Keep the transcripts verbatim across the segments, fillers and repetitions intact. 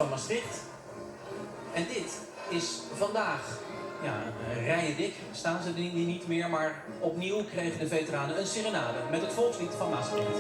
van Maastricht. En dit is vandaag, ja, rijen dik staan ze er niet meer, maar opnieuw krijgen de veteranen een serenade met het volkslied van Maastricht.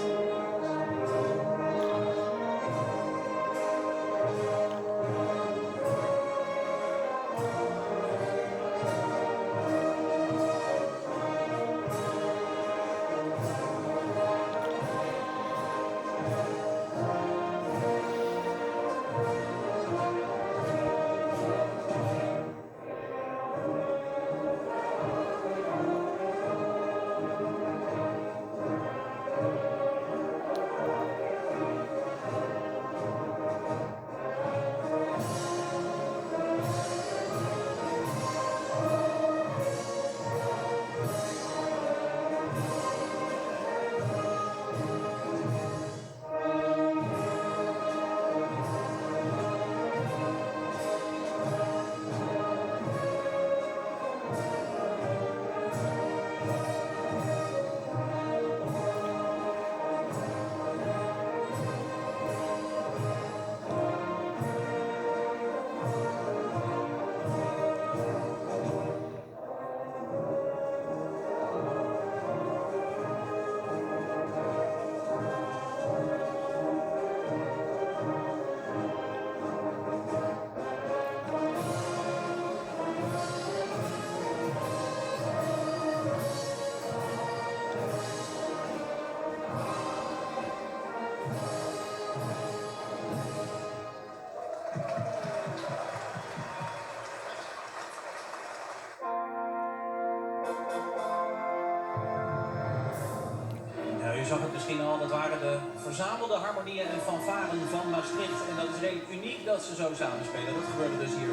Nou, u zag het misschien al, dat waren de verzamelde harmonieën en fanfaren van Maastricht. En dat is redelijk uniek dat ze zo samenspelen. Dat gebeurde dus hier